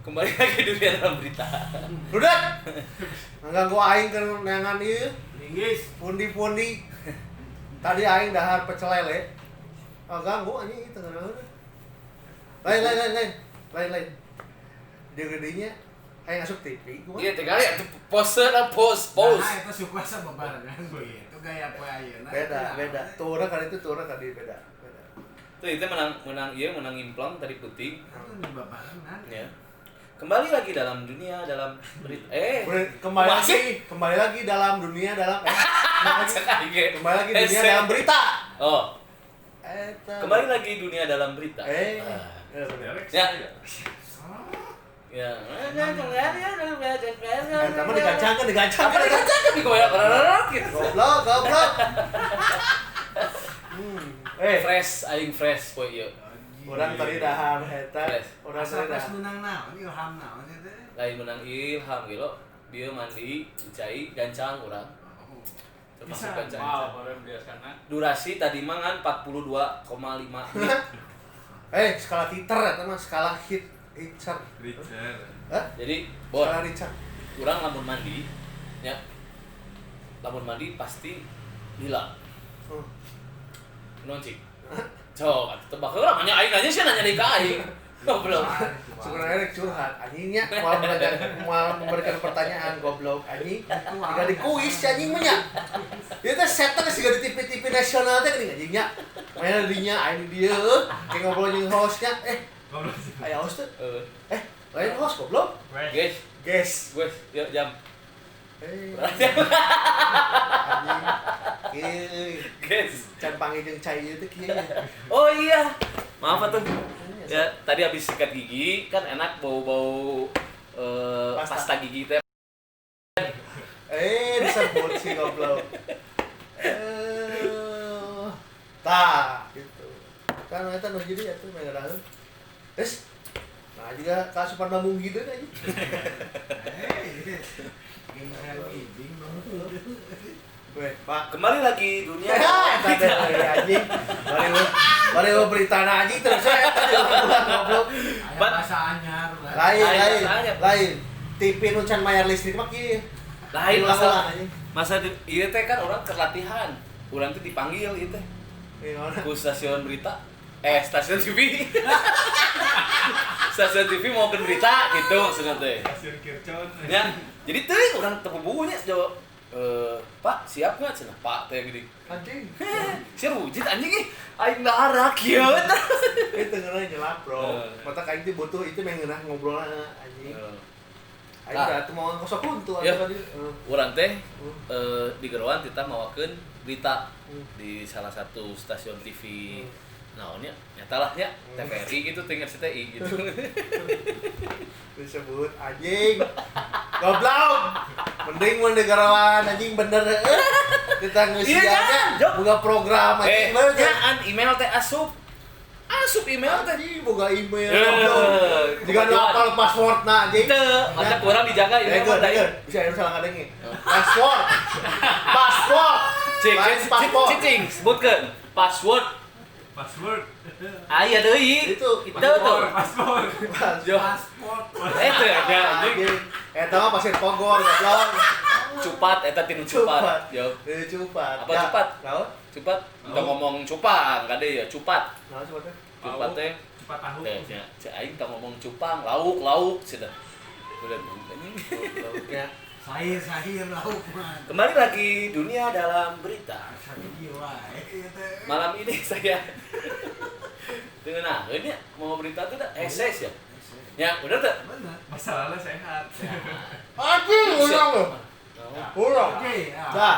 Kembali lagi dunia dalam berita. Budak. Ngaganggu aing ke neangan ieu. Linggis. Pundi-pundi. Tadi aing dahar pecel lele. Ah, ganggu anjing itu ngeunaheun. Lain lain lain lain. Lain lain. Dia gedenya aing asup TV gua. Iya, teh kali atuh pose lah pose pose. Nah, itu suku asa bebarengan gitu gaya poe ayeuna. Beda, beda. Tuh urang kali itu tuh urang kali beda. Beda. Tuh itu menang menang iya menang implang tadi putih. Itu bebarengan. Ya. Kembali lagi dalam dunia dalam berita. Kembali masih? lagi, kembali lagi dalam dunia dalam kembali lagi dunia Cek. dalam berita. Oh, Eta. kembali lagi dunia dalam berita. Ah. Ya, bener. Ya. Ya. Eta mah digancangkeun, digancangkeun. Apa digancangkeun di koyak gitu. Goblok, goblok. Fresh aing fresh poe ieu. Urang tadi dahar eta, Fresh. urang Asa tadi pas dahar. menang naon ilham naon teh. Lain menang ilham gitu. Dia mandi, dicai, gancang urang. Termasuk Bisa. gancang. Wow, orang biasana. Durasi tadi mah kan 42,5 menit. Skala titer eta mah skala hit Richard. Richard. Hah? Jadi, Bor, Skala Richard. urang lamun mandi ya. Lamun mandi pasti lila. Naon cik? Cok, atuh tebak heula nanya aing nanya sih nanya deui ka aing. Goblok. Sebenarnya rek curhat anjingnya malah memberikan pertanyaan goblok anjing. Jika di kuis anjing mah nya. Ieu teh setan siga di TV-TV nasional teh geuning anjingnya. Mainnya di dinya aing di dieu kayak ngobrol jeung hostnya. Goblok sih. Aya host teh. Heeh. Lain host goblok. Guys, Guys. guys, yuk jam. Anjing. Kieu. Guys. Can panggil jeung cai ieu teh kieu nya. Oh iya. Maaf atuh. Ya, tadi habis sikat gigi kan enak bau-bau Pasta. pasta gigi teh. Disebut sih goblok. Tah gitu. Kan eta nu jadi atuh mah ngadaheun. Terus nah juga kasupan bambu gitu aja. Weh, Pak. Kembali lagi dunia. Ya, eta teh anjing. Bari berita na anjing terus saya eta ulang goblok. Bahasa anyar. Lain, Lain, lain, lain. TV nu can mayar listrik mah kieu. Lain masa Ulang-ulang anjing. masa ieu teh kan orang kerlatihan. Urang tuh dipanggil ieu teh Gimana? ku stasiun berita. Stasiun TV. Stasiun TV mau ke berita gitu maksudnya teh. Stasiun Kircon. Ya, jadi teuing urang teu puguhnya jawab Pak, siap nggak? Cenah, Pak teh gini. Anjing. Si rujit anjing ih, aing darak kieu. Itu ngeunah nyelap, bro. Eh. Mata kain teh butuh itu mah ngeunah ngobrolna anjing. Aing Nah. teh atuh mau kosok luntu Ya. atuh tadi. Urang teh di geroan tita mawakeun berita Hmm. di salah satu stasiun TV. Naonnya nyata lah nya TVRI gitu tinggal CTI gitu. Disebut anjing. Goblok. Mending mun di garawan anjing bener heuh. Kita ngeusiannya Iya kan, Jok. boga program anjing bener teh. Nyaan email teh asup. Asup email teh. Anjing boga email. Eh, goblok. Jika nu kebetulan. hafal passwordna anjing. Teu, mata kurang dijaga email Dengar, mah dengar. Bisa anu salah ngadenge. Password. Password. Cik, Lain cik, cik, paspor. cicing, sebutkeun password. Password. Aya deui. Itu. Itu tuh. Paspor. Jo. Paspor. Teh aja anjing. Anjing. Eta mah pasir Pogor goblok. Cupat eta tinu cupat. Yo. Cupat. Apa cupat? Naon? Cupat, kita ngomong cupang kade ya, cupat. Naon cupat teh? Cupat teh. Cepat tahu. Teh nya, cek aing teu ngomong cupang, lauk, lauk cenah. Udah anjing. Gobloknya. Sahir sahir lauk mah. Kembali lagi dunia dalam berita. Asa kieu wae ieu teh. Malam ini saya dengan nah, ini mau berita tuh dah SS ya. Ya, bener tuh. Bener. Masalahnya sehat. Anjing, ulang loh. Ulang. Oke, ah. Dah.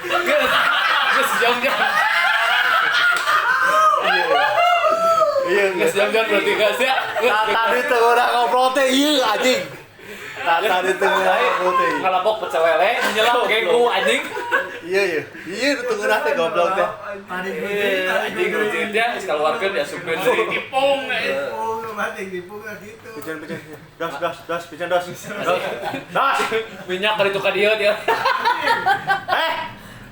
Geus jam-jam. Iya, Geus jam-jam berarti geus ya. Tadi teh urang ngobrol teh ieu anjing. Tadi teh urang ngobrol teh. ieu. Ngalapok pecel lele, nyelap genggu anjing. Iya iya. Iya nu teu ngeunah teh goblok teh. Tarik gunting, tarik Anjing gunting. rujit ya, keluarkeun diasupkeun deui. Tipung. Tipung, bating tipung lah gitu. Pican pican. Das das das pican das. Das. Das. Minyak kali itu ka dieu dia. Eh,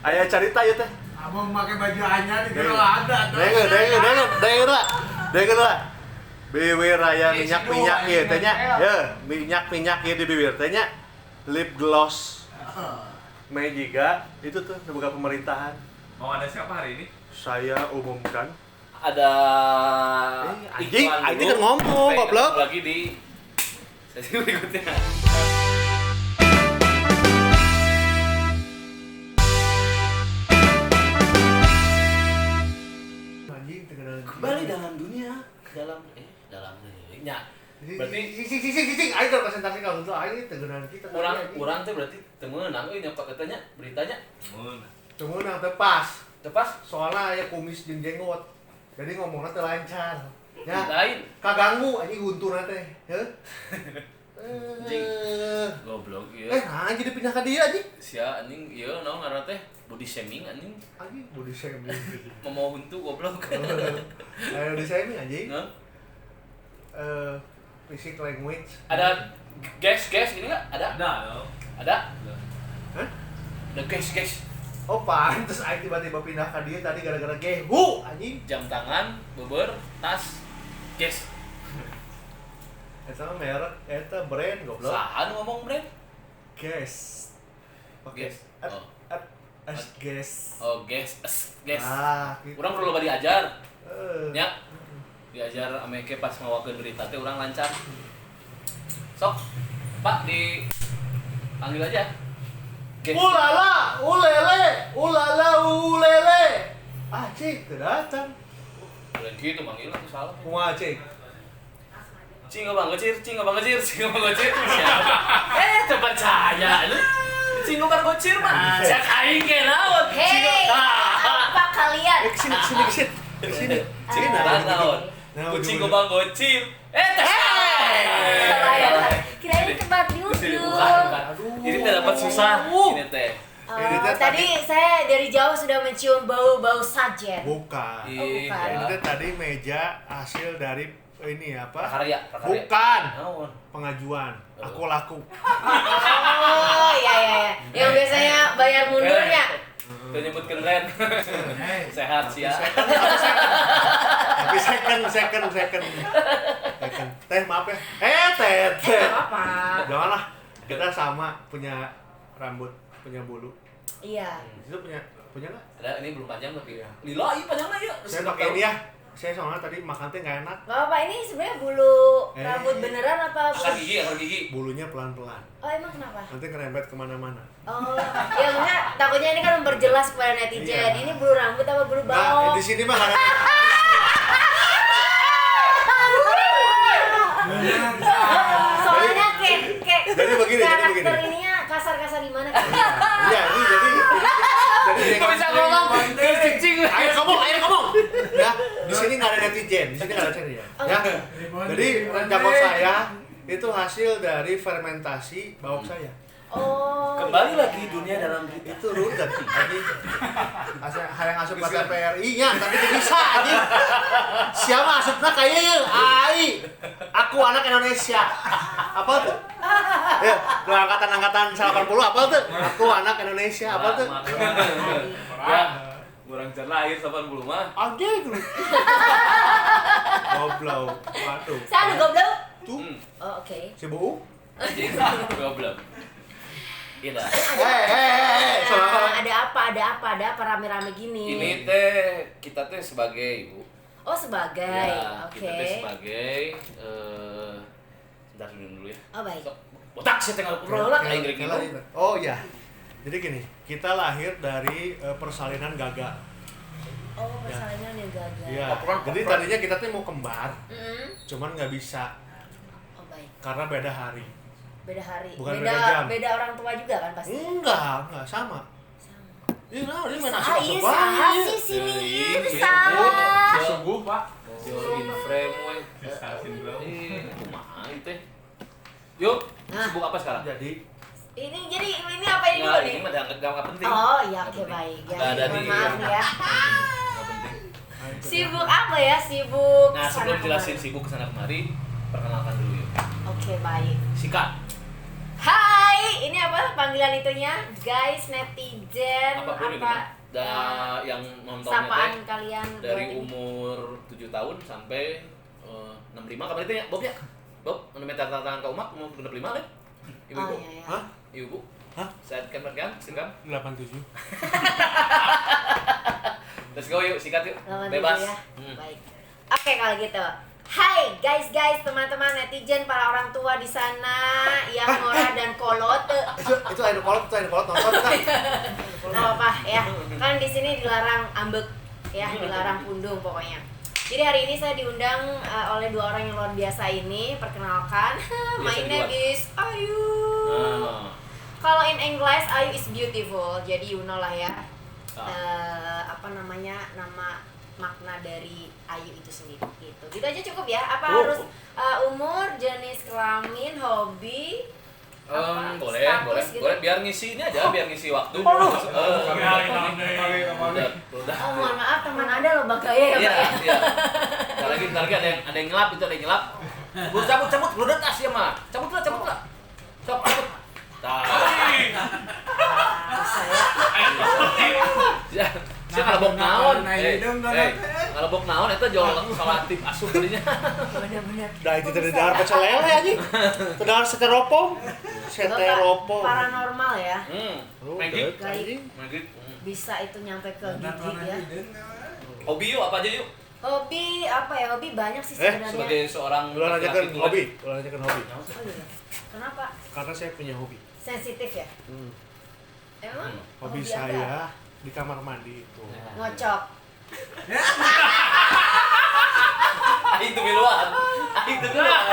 aya carita ieu teh. Abang pakai baju anyar di kalau ada. Dengar, dengar, dengar, dengar lah. Dengar lah. Bibir raya minyak-minyak ieu teh nya. Ye, minyak-minyak ieu di bibir teh nya. Lip gloss. Mejiga itu tuh buka pemerintahan. Mau ada siapa hari ini? Saya umumkan ada anjing, anjing kan ngomong goblok. Lagi di sesi berikutnya. Kembali dalam dunia, dalam nya. Berarti sing aing konsentrasi ka untuk aing tegenan kita. Urang teh berarti teu meunang euy nyokot eta nya beritanya. Teu meunang teu pas. Teu pas soalna aya kumis jeung jenggot. Jadi ngomongna teu lancar. Nya. Lain. Kaganggu anjing gunturna teh. Heuh. Anjing. Goblok ieu. Nah jadi pindah ka dieu anjing. Sia anjing ieu naon ngaranna teh? Body shaming anjing. Anjing body shaming. Momo huntu goblok. Ayo body shaming anjing. Basic language. Ada guys ini enggak? Ada? Ada. Ada? Hah? Ada guys. Oh pantes aing tiba-tiba pindah ka dieu tadi gara-gara gehu anjing. Jam tangan, beber, tas, guys. Eta mah merek, eta brand goblok. Saha nu ngomong brand? Guys. Oke. Oh. Guys. Oh, guys, guys. Ah, gitu. Urang perlu loba diajar. Nya. Diajar ameke pas ngawakeun berita teh urang lancar. Sok, Pak di panggil aja. Guys. Ulala, ulele, ulala, ulele. Ah, cik, teu datang. Bulan kitu manggil atuh salah. Kumaha, cik? Cing abang gocir, cing abang gocir, cing abang gocir. Teu percaya lu. Cing abang gocir mah. Cek aing ge naon. Hei, apa kalian? Kesini, kesini. Kesini. Cing naon. Kucing abang gocir. Teh. Kirain tempat duduk. Ini teh dapat susah. Ini teh. Tadi saya dari jauh sudah mencium bau-bau sajen. Bukan. Oh, bukan. Ini teh tadi meja hasil dari ini apa? Prakarya. Bukan. Pengajuan. Aku laku. Oh, iya. Yang biasanya bayar mundurnya. Tuh nyebutkeun brand. Sehat sih ya. Tapi second. Teh maaf ya. Teh. Apa? Janganlah. Kita sama punya rambut, punya bulu. Iya. Itu punya enggak? Ada, ini belum panjang tapi. Lila, iya panjang lah ya. Saya pakai ini ya. Saya soalnya tadi makan teh nggak enak. Gak apa-apa, ini sebenarnya bulu rambut beneran apa? Akar gigi. Bulunya pelan-pelan. Oh, emang kenapa? Nanti ngerembet kemana-mana. Oh, ya maksudnya takutnya ini kan memperjelas kepada netizen. Iya. Ini bulu rambut apa bulu bawang? Nah, di sini mah ada. Soalnya kayak jadi begini, karakter ininya kasar-kasar gimana? Iya, ini jadi kok bisa ngomong? Cing. Ayo ngomong. Ya, di sini nggak ada netizen, di sini nggak ada netizen. Ya. Jadi jangkau saya itu hasil dari fermentasi bawang saya. Oh. Kembali lagi dunia dalam berita. Itu rudet anjing. Hayang asup ka TPRI-nya, tapi teu bisa anjing. Siapa asupna kaya ai. Aku anak Indonesia. Apa tuh? Ya, angkatan-angkatan 80 apa tuh? Aku anak Indonesia apa tuh? Ya, kurang can lahir 80 mah. Anjing lu. Goblok. Waduh. Saya goblok? Tuh. Oh, oke. Si bau? Anjing, goblok. Iya. Ada apa rame-rame gini? Ini teh kita teh sebagai ibu. Oh, sebagai. Ya, oke. Kita teh sebagai sebentar minum dulu ya. Oh, baik. Botak sih tengah ngobrol lah aing rek minum. Oh iya. Jadi gini, kita lahir dari persalinan gagal. Oh, persalinan yang gagal. Iya. Jadi tadinya kita tuh mau kembar. Cuman nggak bisa. Oh, baik. Karena beda hari. Beda hari. Bukan beda jam. Beda orang tua juga kan pasti. Enggak sama. Iya, nah, dia main asuk-asuk salah sih sini itu salah. Sungguh, Pak. In frame we. Sindrom. Kumaha ieu teh? Yuk, sibuk apa sekarang? Jadi ini apa ini dulu nih? Ini mah enggak penting. Oh, iya oke baik. Ya, ada di maaf ya. Enggak penting. Sibuk apa ya? Sibuk. Nah, sebelum jelasin sibuk kesana kemari, perkenalkan dulu yuk. Oke, baik. Sika. Hai, ini apa panggilan itunya? Guys, netizen apa? Yang nontonnya sapaan kalian dari umur 7 tahun sampai 65 kamari teh nya, Bob ya. Bob, nu minta tanda tangan ka Umak umur 65 leh. Ibu-ibu. Oh, iya, iya. Hah? Ibu. Hah? Saya kan kan, silakan. 87. Let's go yuk, sikat yuk. 87 Bebas. Ya. Baik. Oke kalau gitu. Hai guys, teman-teman netizen, para orang tua di sana yang ngora dan kolot. Itu air kolot, itu air kolot nonton kan. Enggak apa-apa ya. Kan di sini dilarang ambek ya, dilarang pundung pokoknya. Jadi hari ini saya diundang oleh dua orang yang luar biasa ini. Perkenalkan, my name is Ayu. Kalau in English, Ayu is beautiful. Jadi you know lah ya. Apa namanya, nama makna dari Ayu itu sendiri gitu. Gitu aja cukup ya. Apa harus umur, jenis kelamin, hobi? Apa, boleh, status boleh, gitu. Boleh biar ngisi ini aja, biar ngisi waktu. Oh, mohon maaf teman Anda loh bagaya ya, Pak ya. Iya. Bentar lagi ada yang ngelap, itu ada yang ngelap. Buru cabut, lu tas ya mah. Cabut lah. Sok, cabut. Tah. Saya ngalebok naon. Ngalebok naon eta jual solatif asup tadinya. Bener-bener. Dah itu tadi dahar pecel lele anjing. Teu dahar styrofoam. Styrofoam. Paranormal ya. Magic. Magic. Bisa itu nyampe ke gigi ya. Hobi yuk apa aja yuk? Hobi apa ya? Hobi banyak sih sebenarnya. Sebagai seorang ulah nanyakeun hobi, ulah nanyakeun hobi. Oh iya. Kenapa? Karena saya punya hobi. Sensitif ya? Emang? Hobi saya di kamar mandi itu. Ngocok. Itu miluan. Itu miluan.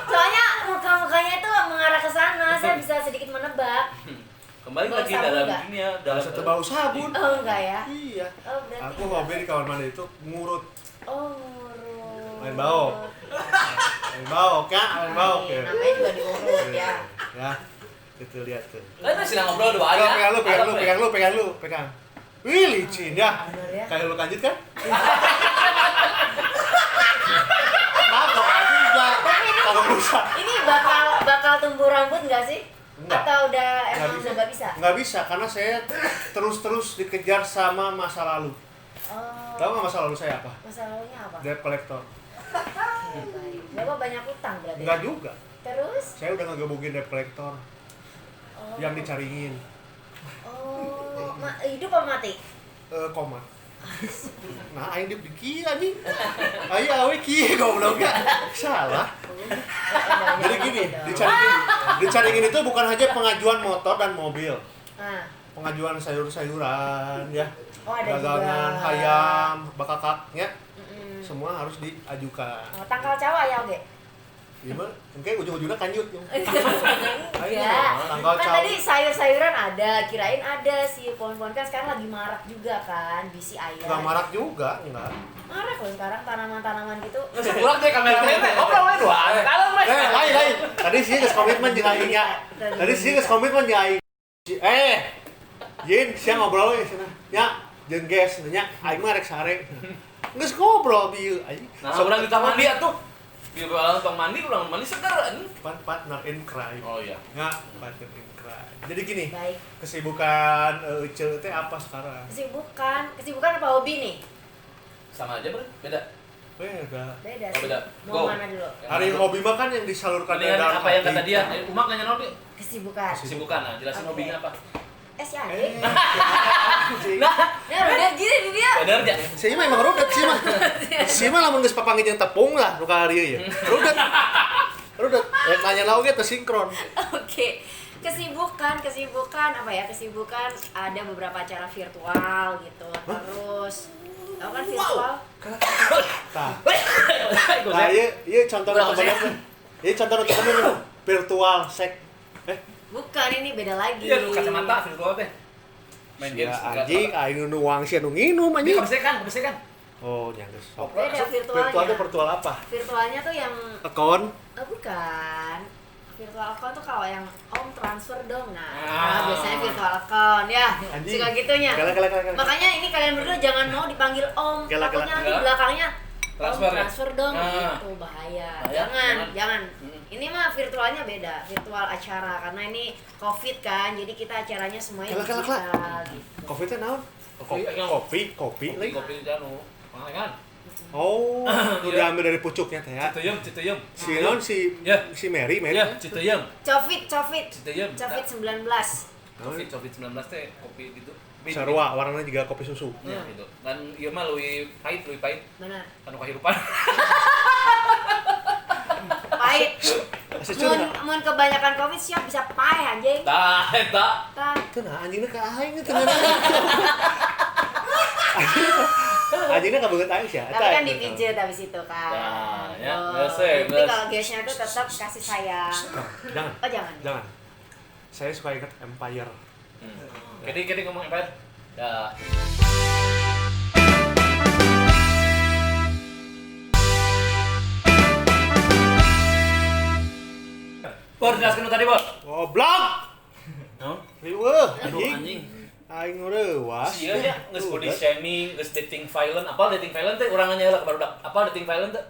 Soalnya muka-mukanya itu mengarah ke sana, saya bisa sedikit menebak. Kembali lagi dalam dunia, dalam satu bau sabun. Oh, enggak ya? Iya. Oh, berarti aku hobi di kamar mandi itu ngurut. Oh, ngurut. Main bau. Main bau, Kak, main bau. Namanya juga diurut ya. Ya. Itu lihat tuh. Lah itu sedang ngobrol dua aja. Pegang lu, pegang. Wih, licin ya. Kayak lu kanjut kan? Takut aja enggak. Kalau rusak. Ini bakal tumbuh rambut enggak sih? Enggak. Atau udah emang udah enggak bisa? Enggak bisa karena saya terus-terus dikejar sama masa lalu. Oh. Tahu enggak masa lalu saya apa? Masa lalunya apa? Debt collector. Oke, baik. Bapak banyak utang berarti? Enggak juga. Terus? Saya udah ngegebukin debt collector. Oh. Yang dicaringin. Oh, hidup apa mati? Koma. Nah, aing di kieu anjing. Aing awe kieu goblok ya. Salah. Jadi gini, dicaringin itu bukan hanya pengajuan motor dan mobil. Pengajuan sayur-sayuran ya. Oh, ada dagangan, juga. Ayam, bakakaknya. Semua harus diajukan. Oh, tangkal cawa ya oke. Gimana? Mungkin ujung-ujungnya kanjut. Enggak. Kan tadi sayur-sayuran ada, kirain ada si pohon-pohon kan sekarang lagi marak juga kan, bisi ayam. Enggak marak juga, enggak. Marak loh sekarang tanaman-tanaman gitu. Nggak kurang deh kameramennya. Ngobrol we dua. Kalem we. Lain. Tadi sih geus komitmen jeung aing nya. Tadi sih geus komitmen jeung aing. Yin, sia ngobrol we cenah. Nya, jeung guys nya aing mah rek sare. Geus ngobrol bieu anjing. Nah, urang di taman mandi atuh. Biar orang tong mandi, orang mandi seger. Partner in crime. Oh iya. Nggak, partner in crime. Jadi gini, baik. Kesibukan Ece teh apa sekarang? Kesibukan apa hobi nih? Sama aja, bro. Beda. Beda. Beda oh, sih. Beda. Mau mana dulu? Hari hobi mah kan yang disalurkan dari dalam apa yang kata dia? Umak nanya hobi. Kesibukan. Kesibukan. Nah, jelasin hobinya apa? Si Ade. Nah, udah gini dia. Bener ya. Si mah emang rudet sih mah. Si mah lamun geus papanggih jeung tepung lah nu ka dieu ya. Rudet. Rudet. Rek nanya lauk ge teu sinkron. Oke. Kesibukan apa ya? Kesibukan ada beberapa acara virtual gitu. Terus tahu kan virtual? Tah. Nah, ieu contoh temen. Ieu contoh temen virtual sek. Bukan, ini beda lagi. Iya, kacamata virtual teh. Main games anjing, aing nu nuang sia nu nginum anjing. Kebesekan. Oh, nya geus. Beda virtualnya. Virtualnya virtual apa? Virtualnya tuh yang account. Oh, bukan. Virtual account tuh kalau yang om transfer dong. Nah, biasanya virtual account ya. Anjing. Suka gitunya. Kala. Makanya ini kalian berdua jangan mau dipanggil om. Takutnya nanti belakangnya transfer dong, gitu bahaya. Jangan. Ini mah virtualnya beda, virtual acara karena ini COVID kan, jadi kita acaranya semuanya digital gitu. Covid-nya naon? Kopi, Kopi janu. Pangalengan. Oh, udah diambil dari pucuknya teh ya. Citayam. Si non si Ya. si Mary, Mary. Ya, Citayam. Covid Citayam. Covid-19. Covid-19 teh kopi gitu. Sarua warnanya juga kopi susu. Ya, gitu. Dan ieu mah leuwih pahit. Benar. Anu kahirupan. Pahit. Asa Mun curhat. mun kebanyakan Covid siap bisa pahit anjing. Tah, eta. Tah. Teu nah anjingna ka aing teu nah. Anjingnya kabeungeut aing sih. Tapi kan dipijet habis itu kan. Nah, ya, Oh, geus we, Tapi geus. kalau gesnya tuh tetap kasih sayang. Jangan. Oh, jangan. Jangan. Saya suka ingat Empire. Kedi ngomong Empire. Dah. Bor, jelaskan lu tadi, Bor. Goblok. Naon? Riweuh Aduh, anjing. anjing. Aing reuwas. Sieun nya geus body shaming, geus dating violent. Apa dating violent teh urang nanya heula ka barudak. Apa dating violent teh?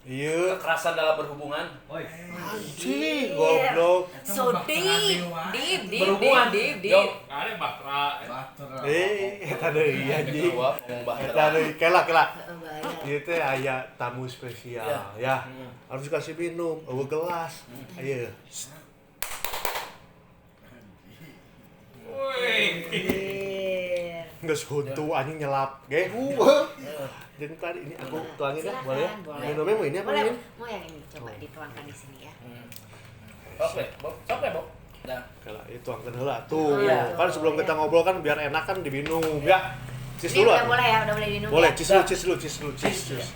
Iya. Kekerasan dalam berhubungan. Oi. Anjing, goblok. So deep, deep, deep, Berhubungan. deep, deep, Yo, deep. Ada bahtera. Bahtera. Eta deui anjing. Gua ngomong bahtera. Eta deui kela kela. Heeh, bahaya. Ieu teh aya tamu spesial Ya. ya. Harus kasih minum, eueuh gelas. Ayo. Woi. Anjir. Geus huntu anjing nyelap. Ge. Jadi tadi ini aku tuangin ya, Silakan, boleh ya? boleh. Minumnya mau ini apa Boleh, ini? mau yang ini coba dituangkan di sini ya. Sok deh, Bob. Sok deh, Bob. Dah. Kela itu tuangkeun heula tuh. Iya. Kan sebelum kita ngobrol kan biar enak kan diminum ya. Cheers Ini dulu. udah ah. boleh ya, udah boleh diminum Boleh, ya. cheers dulu, cheers dulu, cheers dulu, cheers, cheers.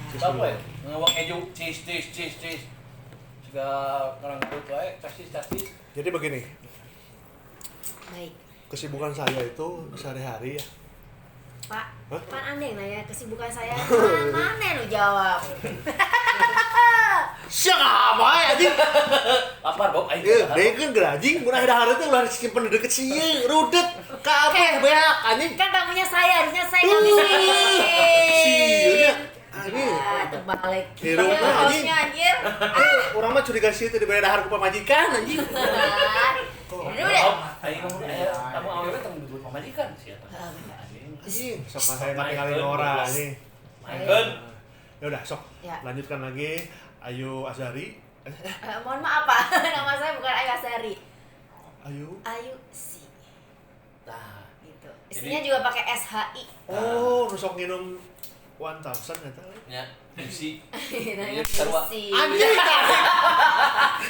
Cheers Sok dulu. we. Ngewak keju, cheese, cheese, cheese, cheese. Jika orang gitu wae, cheese, cheese. Jadi begini, Baik. kesibukan saya itu sehari-hari ya. Pak, Hah? kan aneh nanya kesibukan saya. Mana lu jawab? Siapa anjing? Lapar, Bob. Aing. Eh, dekeun geura anjing, mun aya dahar teh ulah disimpen deket sieun, rudet kabeh beak anjing. Kan tamunya saya, harusnya saya ngabisin. Sieun nya. Anjing. Ah, terbalik. Hirup Iya, mah, anjing. hostnya, anjir. Eh, urang mah curiga sieun teh dibere dahar ku pamajikan anjing. Udah udah. Bob, aing ngomong aya tamu awewe tong duduk pamajikan sia. Anjing. Anjing, sok saya katingali ngora anjing. Maenkeun. Ya udah, sok. Ya. Lanjutkan lagi Ayu Azhari. Mohon maaf Pak, nama saya bukan Ayu Asari. Ayu. Ayu Si Tah. gitu. Isinya juga pakai SHI. Oh, nu sok nginum 1000 eta. Nya, isi. Namanya Iya, sarua. Si. Anjing.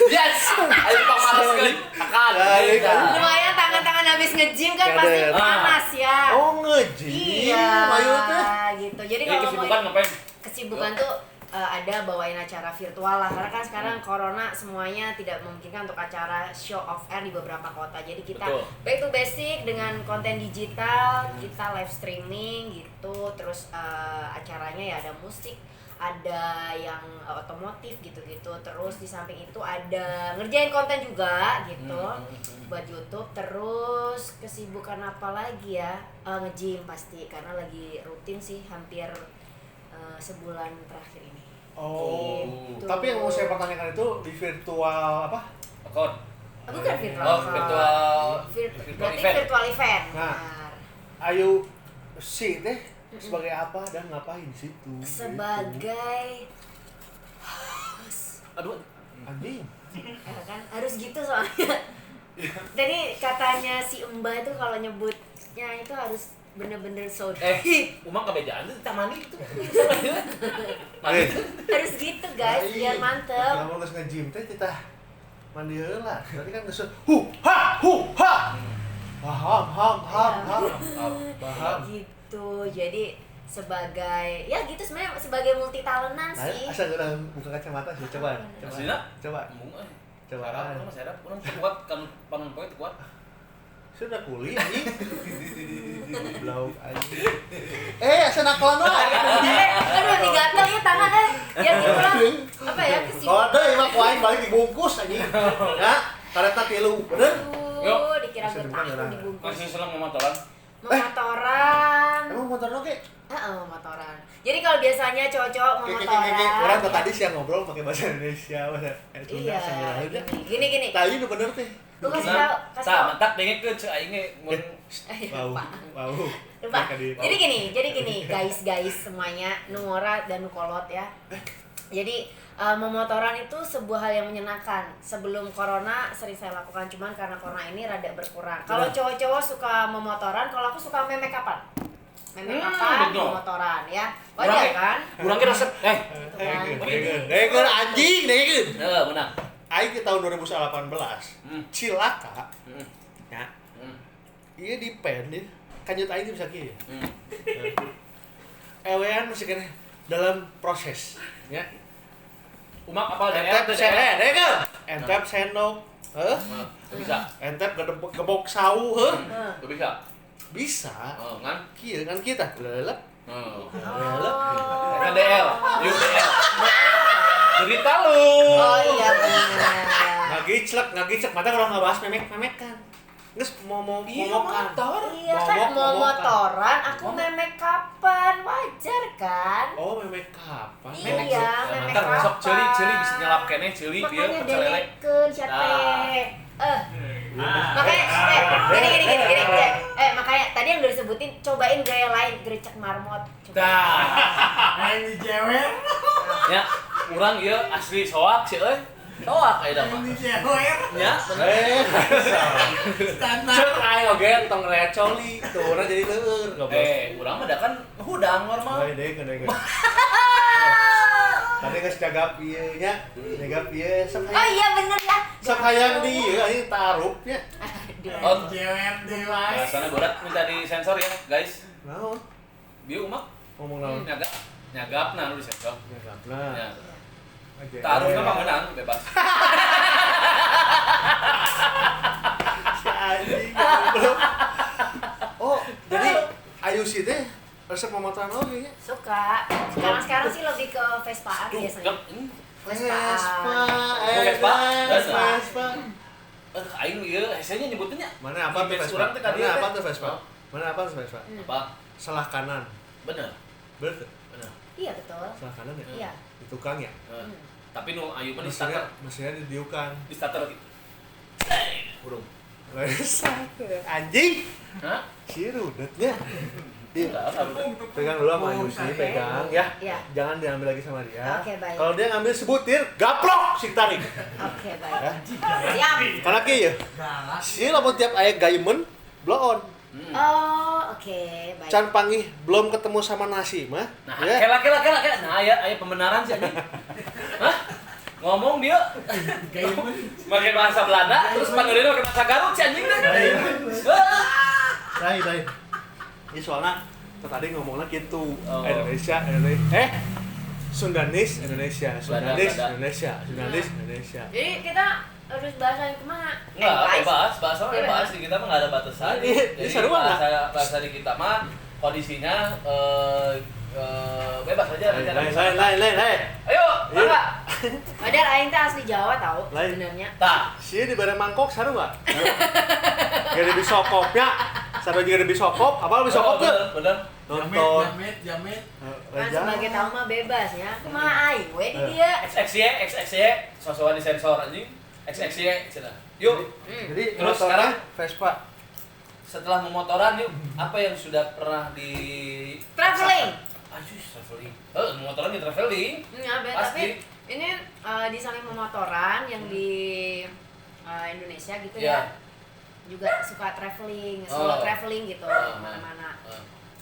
Yes. Ayo pamaleskeun. Tekan. Ya, iya, kan. Lumayan tangan-tangan habis nge-gym kan pasti Kader. panas ya. Oh, nge-gym. Iya. Ayu teh. Gitu. Jadi Jadi kalau kesibukan mau ngapain? kesibukan tuh ada bawain acara virtual lah karena kan sekarang corona semuanya tidak memungkinkan untuk acara show off air di beberapa kota. Jadi kita Betul. back to basic dengan konten digital, kita live streaming gitu. Terus acaranya ya ada musik, ada yang otomotif gitu-gitu. Terus di samping itu ada ngerjain konten juga gitu buat YouTube. Terus kesibukan apa lagi ya? Nge-gym pasti karena lagi rutin sih hampir sebulan terakhir ini. Oh. Gitu. Tapi yang mau saya pertanyakan itu di virtual apa? Akun. Bukan virtual. Oh, virtual virtual Berarti event. virtual event. Nah. Benar. Ayu si teh sebagai apa dan ngapain di situ? Gitu. Sebagai host. Aduh, Anjing. Ya kan harus gitu soalnya. Tadi katanya si Mbak itu kalau nyebutnya itu harus bener-bener so deep. Umang kebejaan tuh tak mandi itu. Mandi. Eh, Harus gitu guys biar mantep. Lamun geus nge-gym teh titah mandi heula. Berarti kan geus hu ha hu ha. Paham, ham, ham, ham. Paham. Gitu. Jadi sebagai ya gitu sebenarnya sebagai multi talentan Nah, sih. asa urang buka kacamata sih coba. Coba. Aslinya? Coba. Embung euy. Coba. Serap, urang mah serap, urang teu kuat kan panon poe teu kuat. Sudah kuliah anjing. Goblok anjing. Eh, asa nakalan wae. Aduh, digatel ya tangan eh. Ya gitu lah. Apa ya Kalau kesibukan. deui mah ku aing balik dibungkus anjing. Ya, kareta tilu, bener? Aduh, dikira Bisa gue dibuka tahu nggak? dibungkus. Masih seneng motoran. Memotoran. Emang motoran oke? Heeh, motoran. Jadi kalau biasanya cowok-cowok mau motoran. Orang tadi siang ngobrol pakai bahasa Indonesia, bahasa Sunda, iya. Gini gini. Tadi nu bener teh. Lu kasih tahu, kasih tahu. Mantap dengekeun ceu aing ge mun bau. Bau. Lupa. Jadi gini guys-guys semuanya, nu ngora dan nu kolot ya. Jadi memotoran itu sebuah hal yang menyenangkan. Sebelum corona sering saya lakukan, cuman karena corona ini rada berkurang. Kalau cowok-cowok suka memotoran, kalau aku suka memek kapan? Memek kapan? Memotoran ya. Wajar kan? Urang ge resep. Dengekeun anjing, dengekeun. Heeh, menang. Aing di tahun 2018, cilaka. Ya. Ieu di pen ieu, kanjut aing bisa kieu. Ewean masih keneh dalam proses, ya. Umak apal entep dengekeun. Entep sendok, heuh. Bisa. Entep gebok sau, heuh. Bisa. Bisa. Oh, ngan kieu ngan kieu tah. Lelep. Heeh. Lelep. KDL, UDL. Cerita lu. Oh iya benar. Ngagiclek mata kalau nggak bahas memek-memekan. Geus mau momokan. Iya kan mau motoran, aku memek kapan? Wajar kan? Oh, memek kapan? Iya, memek kapan? Sok ceuli bisa nyelap keneh ceuli dia pecel lele. Makanya gini. Makanya tadi yang udah disebutin cobain gaya lain, gerecek marmot. Tah. Ini cewek. Ya, urang ieu asli soak sih euy. Soak aya mah. Ini cewek. Nya, bener. Standar. Cek aing oge tong recoli, tuh urang jadi leueur goblok. Urang mah da kan hudang normal. Lain deui deui. Tadi geus jagap ieu nya, jagap ieu sok Oh iya bener ya. Sok hayang di ieu aing tarup nya. Oh, cewek deui wae. Bahasana borat minta di sensor ya, guys. Naon? Bieu umak ngomong naon? Nyagap. Nyagapna nu disensor. Nyagapna. Ya. Taruhna mah menang bebas. Si anjing goblok. Oh, jadi Ayu sih teh resep memotoran oge nya. Suka. Sekarang sih lebih ke Vespaan biasanya. Vespa. Aing ieu hesenya nyebutnya. Mana apa tuh Vespa? Mana apa tuh Vespa? Mana apa tuh Vespa? Apa? Salah kanan. Bener. Bener. Bener. Iya betul. Salah kanan ya? Iya. Di tukang ya? Tapi nu ayu mah di starter. Mesinnya didiukan. Di starter gitu. Burung. Anjing. Hah? Si rudetnya. Pegang dulu sama Ayu sih, pegang ya. Ya. Jangan diambil lagi sama dia. Oke, baik. Kalau dia ngambil sebutir, gaplok si tarik. Oke, baik. Ya. Siap. Karena kieu ya. Si lamun tiap aya gaymen blow on. Oh, oke, baik. Can panggih belum ketemu sama nasi mah. Nah, ya. kela. Nah, aya pembenaran sih anjing. Hah? Ngomong dia pakai bahasa Belanda, terus panggilnya pakai bahasa Garut sih anjing teh. Lain. Ini soalnya tadi ngomongnya gitu. Oh. Indonesia, Sundanis Indonesia, Sundanis Indonesia, Sundanis Indonesia. Jadi kita harus bahasa yang kemana? Enggak, bebas, bahasa bebas di kita mah nggak ada batasan. Jadi bahasa di kita mah kondisinya bebas aja. Lain. Ayo, mangga. Padahal aing teh asli Jawa tau sebenarnya. Tah, sih dibere mangkok saru enggak? Gak ada bisokopnya. Sampai juga ada bisokop, apa bisokop tuh? Bener. Nonton. Jamet. Kan sebagai tahu mah bebas ya. Kumaha aing we di dieu. XXY, XXY, sosokan di sensor anjing. XXY cenah. Yuk. Jadi terus sekarang Vespa. Setelah memotoran yuk, apa yang sudah pernah di traveling? Aduh, traveling. Memotoran di traveling. Iya, tapi ini di samping memotoran yang di Indonesia gitu ya. Juga suka traveling, solo traveling gitu, kemana-mana.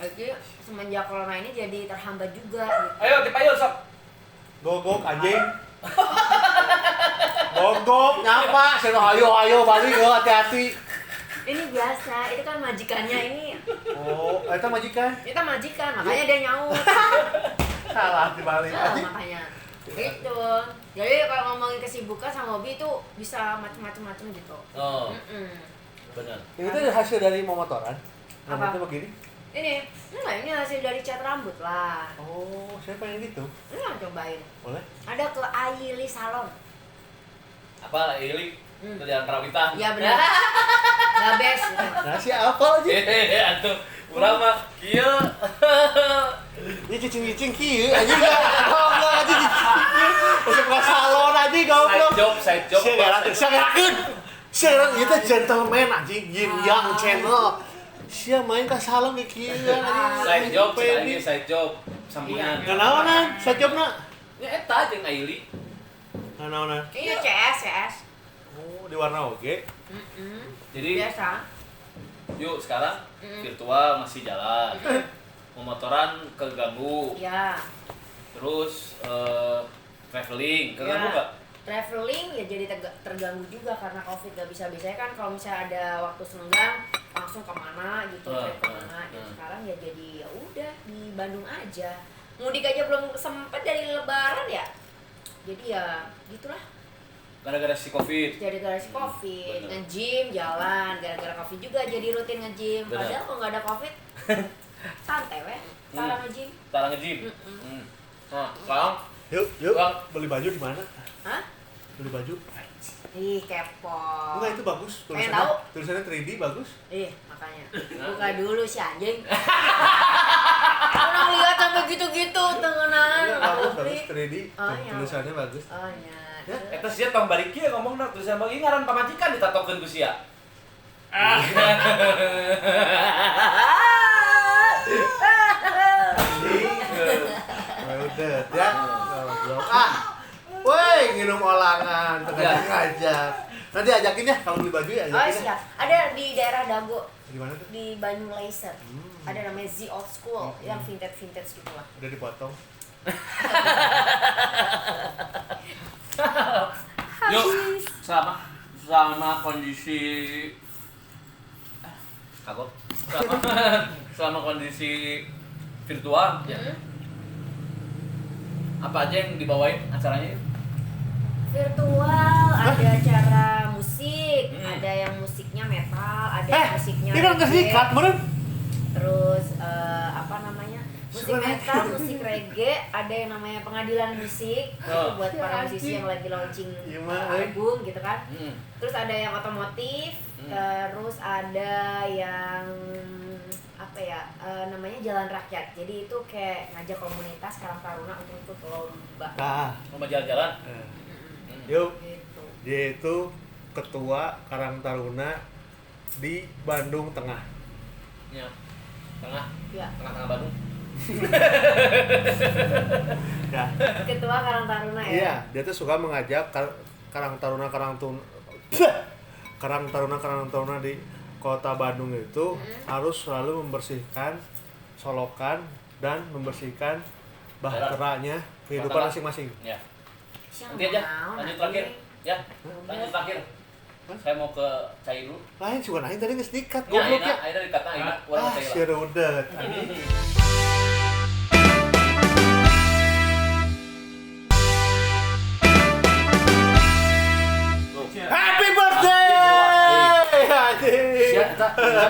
Jadi semenjak corona ini jadi terhambat juga gitu. Ayo, tipayo sok. Gogok anjing. Gogok nyapa, saya ayo balik hati-hati. Ini biasa, itu kan majikannya ini. Oh, itu majikan? Itu majikan, makanya dia nyaut. Salah dibalik. Makanya. Gitu. Jadi kalau ngomongin kesibukan sama hobi itu bisa macam-macam gitu. Oh. Benar. Itu hasil dari memotoran? Rambutnya begini? Ini, enggak, ini hasil dari cat rambut lah. Oh, saya pengen gitu. Enggak, cobain. Boleh? Ada ke Aili Salon. Apa Aili? Itu jalan Karawitan. Iya benar. Gabes. Nah, si apal aja. Atuh urang mah kieu. Ini cicing-cicing kieu anjing goblok anjing cicing. Masuk ke salon anjing goblok. Side job, side job. Sia ngerakeun. Sia ngerakeun ieu teh gentleman anjing Yin Yang channel. Sia main ka salon ge kieu anjing. Side job, anjing side job sampingan. Kenaonan side jobna? Nya eta jeung Aili. Kenaonan? Iya CS. Oh, di warna oge. Jadi biasa. Yuk sekarang virtual masih jalan. Momotoran keganggu. Ya. Terus traveling keganggu nggak? Traveling ya jadi terganggu juga karena COVID gak bisa. Biasanya kan kalau misalnya ada waktu senggang langsung kemana gitu, trip kemana. Ya, sekarang ya jadi ya udah di Bandung aja. Mudik aja belum sempet dari Lebaran ya. Jadi ya gitulah. Gara-gara si COVID. Jadi gara-gara si COVID, nge-gym jalan, gara-gara COVID juga jadi rutin nge-gym. Padahal kalau nggak ada COVID, santai weh, tara nge-gym. Tara nge-gym. Nah, sekarang yuk, beli baju di mana? Hah? Beli baju? Ih, kepo. Enggak, itu bagus. Tulisannya, tahu? Tulisannya 3D bagus. Ih, makanya. Buka dulu si anjing. Orang lihat sampai gitu-gitu tengenaan. Iya, bagus, bagus 3D. Oh, iya. Tulisannya bagus. Oh, iya. Eta sia tong bari kieu ngomongna tulisan bagi ngaran pamajikan ditatokeun ku sia. Udah, ya. Ah. Woi, nginum olangan, tengah ngajak. Nanti ajakin ya kalau beli baju ya ajakin. Oh, siap. Ada di daerah Dago. Di mana tuh? Di Banyu Laser. Ada namanya Z Old School yang vintage-vintage gitu lah. Udah dipotong. Yuk, selama kondisi kagok. Selama kondisi virtual ya. Apa aja yang dibawain acaranya? Virtual, ada acara musik, ada yang musiknya metal, ada yang musiknya ini kan nggak sikat, meren. Terus apa namanya? Musik metal, musik reggae, ada yang namanya pengadilan musik itu buat para musisi yang lagi launching album gitu kan. Terus ada yang otomotif, terus ada yang apa ya namanya jalan rakyat. Jadi itu kayak ngajak komunitas Karang Taruna untuk ikut lomba. Lomba jalan-jalan. Yuk, gitu. Dia itu ketua Karang Taruna di Bandung Tengah. Ya. Tengah. Ya. Tengah-tengah Bandung. Ya. Ketua Karang Taruna ya. Iya, dia tuh suka mengajak Karang Taruna Karang Taruna di kota Bandung itu harus selalu membersihkan solokan dan membersihkan bahteranya kehidupan masing-masing. Ya. Nanti aja, lanjut terakhir. Ya, lanjut terakhir. Saya mau ke Cai dulu. Lain juga lain tadi geus dikat goblok ya. Ayeuna dikat ayeuna urang cai lah. Ah, udah. Happy birthday! Sia eta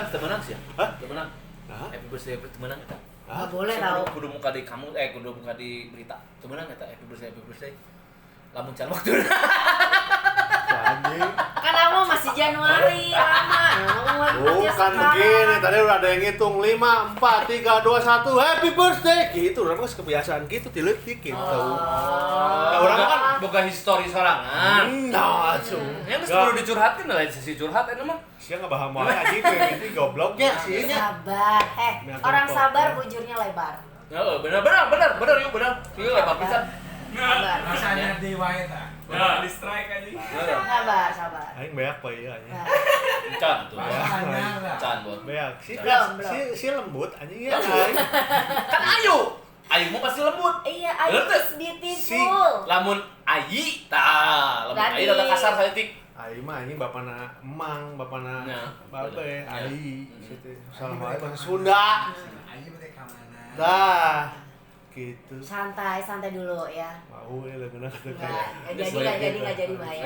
teu meunang sia. Teu meunang. Happy birthday teu meunang eta. Enggak boleh tahu. Kudu muka di kamu kudu muka di berita. Teu meunang eta happy birthday happy birthday. Lamun can waktuna. Anjing. Kan kamu masih Januari lama. Bukan begini, tadi udah ada yang ngitung 5, 4, 3, 2, 1, happy birthday gitu. Orang mah kebiasaan gitu, tileutik gitu. Nah, orang kan boga histori sorangan. Nah, cuy. Ya geus perlu dicurhatkeun lah sesi curhat eta mah. Sia ngabaham wae anjing ini gobloknya sih nya. Sabar. Orang sabar bujurnya lebar. Heeh, benar yuk benar. Ieu lebar pisan. Sabar. Rasanya di wae ta. Nah, di strike aja. Sabar. Aing beak pa ieu anjing. Encan tuh. Encan, Bon. Beak. Si lembut anjing ya. Kan ayu. Ayu mah pasti lembut. Iya, ayu is beautiful. Lamun ayi tah, lamun ayi rada kasar saeutik. Ayi mah anjing bapana emang, bapana babe ayi situ. Salah wae bahasa Sunda. Ayi mah ka mana? Tah. Gitu. Santai dulu ya. Mau ya lebih enak tuh. Enggak jadi bahaya.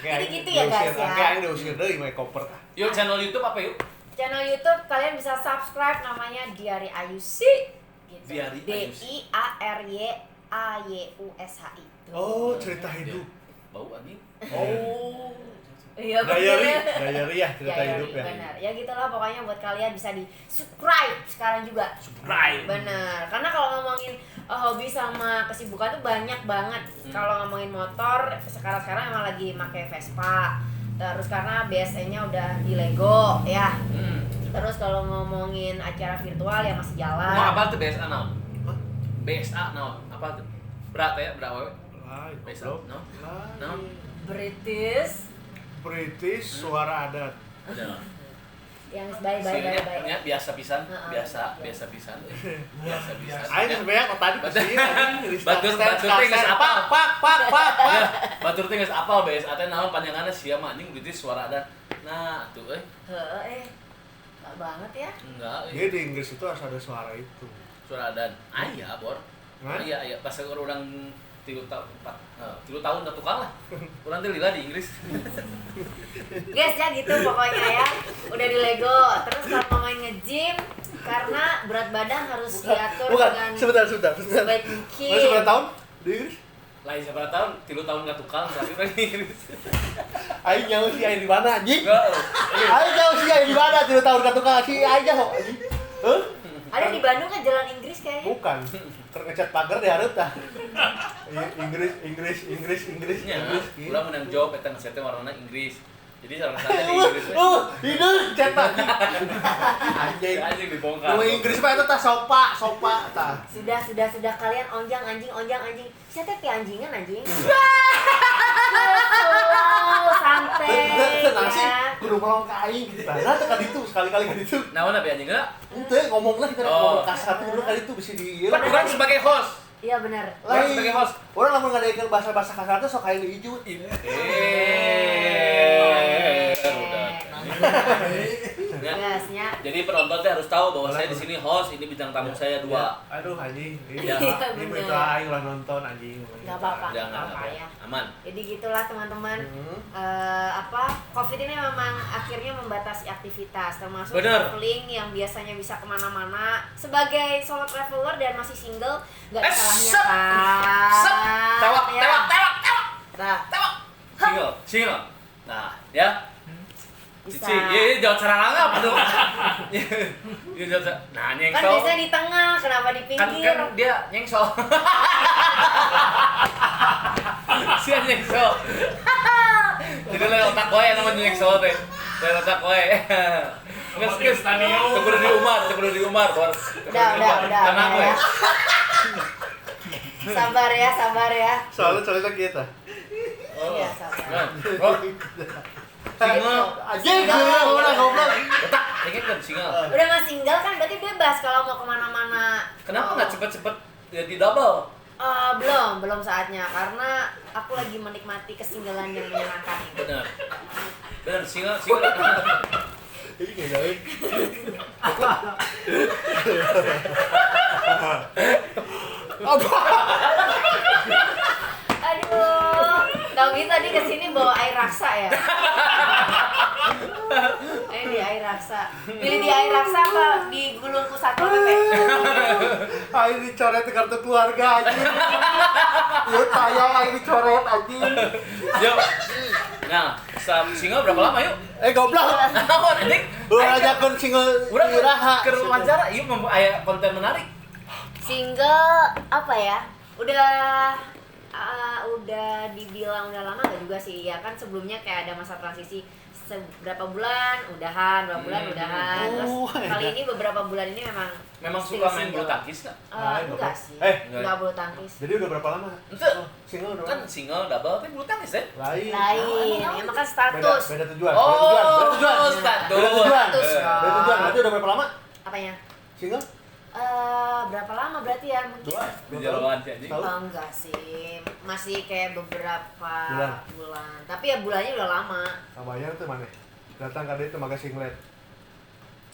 Jadi gitu ya guys ya. Oke, aing diusir deui mah koper. Yuk channel YouTube apa yuk? Channel YouTube kalian bisa subscribe namanya Diary Ayushi gitu. Diary A R Y A Y U S H I. Oh, cerita hidup. Bau anjing. Oh. Iya, diary ya, cerita hidup ya. Benar. Ya gitulah pokoknya buat kalian bisa di subscribe sekarang juga. Subscribe. Benar. Karena kalau ngomongin hobi sama kesibukan tuh banyak banget. Kalau ngomongin motor, sekarang-sekarang emang lagi pakai Vespa. Terus karena BSN-nya udah di Lego ya. Terus kalau ngomongin acara virtual ya masih jalan. Mau apa tuh BSA naon? BSA naon? Apa tuh? Berat ya, berat wewe. BSA naon? Naon? British suara adat. Yang bye. Biasa pisan, biasa pisan. Biasa pisan. Aing sebenarnya tadi kesini batur teh geus apal. Pak. Batur teh geus apal BSA teh naon panjanganna sia mah anjing British suara adat. Nah, tuh euy. Heeh. Enggak banget ya. Enggak. Jadi di Inggris itu harus ada suara itu. Suara adat. Aya, Bor. Aya, aya pas urang 3 tahun ke tukang lah. Urang teh lila di Inggris. Guys ya gitu pokoknya ya. Udah di Lego. Terus kalau mau main nge-gym karena berat badan harus diatur dengan sebentar. Sebaik mungkin. Masih berapa tahun di Inggris? Lain seberapa tahun? 3 tahun ke tukang tapi kan di Inggris. Aing nyaho si aing di mana anjing? Aing nyaho si aing di mana 3 tahun ke tukang si aing nyaho anjing. Heuh? Ada di Bandung kan jalan Inggris kayaknya. Bukan. Ngecat pagar di hareup tah. Inggris. Ya, urang menang job eta ngesetnya warnana Inggris. Jadi salah satu di Inggris. Hidup cat anjing. Anjing dibongkar. Nu Inggris mah eta tah sopa tah. Sudah kalian onjang anjing. Sia teh pianjingan anjing. Slow, santai. Tenang sih, kudu melong ka aing gitu. Nah, teh ka ditu sekali-kali ka ditu. Naon tapi anjing geura? Henteu ngomonglah kita ngomong kasar teh ka ditu bisi di ieu. Kan urang sebagai host. Iya benar. Urang sebagai host. Urang lamun ngadaekeun bahasa-bahasa kasar teh sok hayang diijut. Udah. Gasnya. Jadi penonton teh harus tahu bahwa saya di sini host, ini bintang tamu saya 2. Aduh anjing. Ini itu aing lah nonton anjing. Enggak apa-apa. Apa ya. Aman. Jadi gitulah teman-teman. Covid ini memang akhirnya membatasi aktivitas termasuk traveling yang biasanya bisa kemana-mana. Sebagai solo traveler dan masih single, nggak ada salahnya kan. Tewak. Nah, single. Nah, ya. Bisa. Cici, iya jangan cara apa tuh? Iya jangan. Nah, nyengsol. Kan biasanya di tengah, kenapa di pinggir? Kan dia nyengsol. Sia nyengsol. Jadi lain otak wae namanya nyengsol teh. Lain otak wae. Geus teu kudu di Umar, Bor. Udah. Tenang we. Sabar ya. Soalnya kita. Iya, sabar. Single anjing orang goblok. Otak, ingin kan single. Udah nggak single kan berarti bebas kalau mau kemana-mana. Kenapa nggak cepet-cepet jadi double? Belum saatnya karena aku lagi menikmati kesinggelan yang menyenangkan ini. Benar, single. Ini nggak jauh. Apa? Aduh. Tahu gitu tadi kesini bawa air raksa ya? Di air raksa. Pilih di air raksa apa di gulungku Satpol PP? Air dicoret kartu keluarga anjing. Ya tayang air dicoret anjing. Yuk. Nah, single berapa lama yuk? Goblok. Naon anjing? Urang ajakeun single urang iraha. Keur wawancara ieu aya konten menarik. Single apa ya? Udah dibilang udah lama nggak juga sih ya kan sebelumnya kayak ada masa transisi seberapa bulan udahan berapa bulan udahan terus kali ini beberapa bulan ini memang suka main bulu tangkis nggak? Enggak sih, enggak bulu tangkis. Jadi udah berapa lama? Ente single udah kan single double tapi bulu tangkis ya? Lain, emang kan status. Beda tujuan. Oh, status. Beda tujuan. Berarti udah berapa lama? Apanya? Single? Berapa lama berarti ya mungkin? 2 tahun sih anjing. Oh, enggak sih, masih kayak beberapa bulan. Tapi ya bulannya udah lama. Kabayang tuh mana? Datang ka dieu teh make singlet.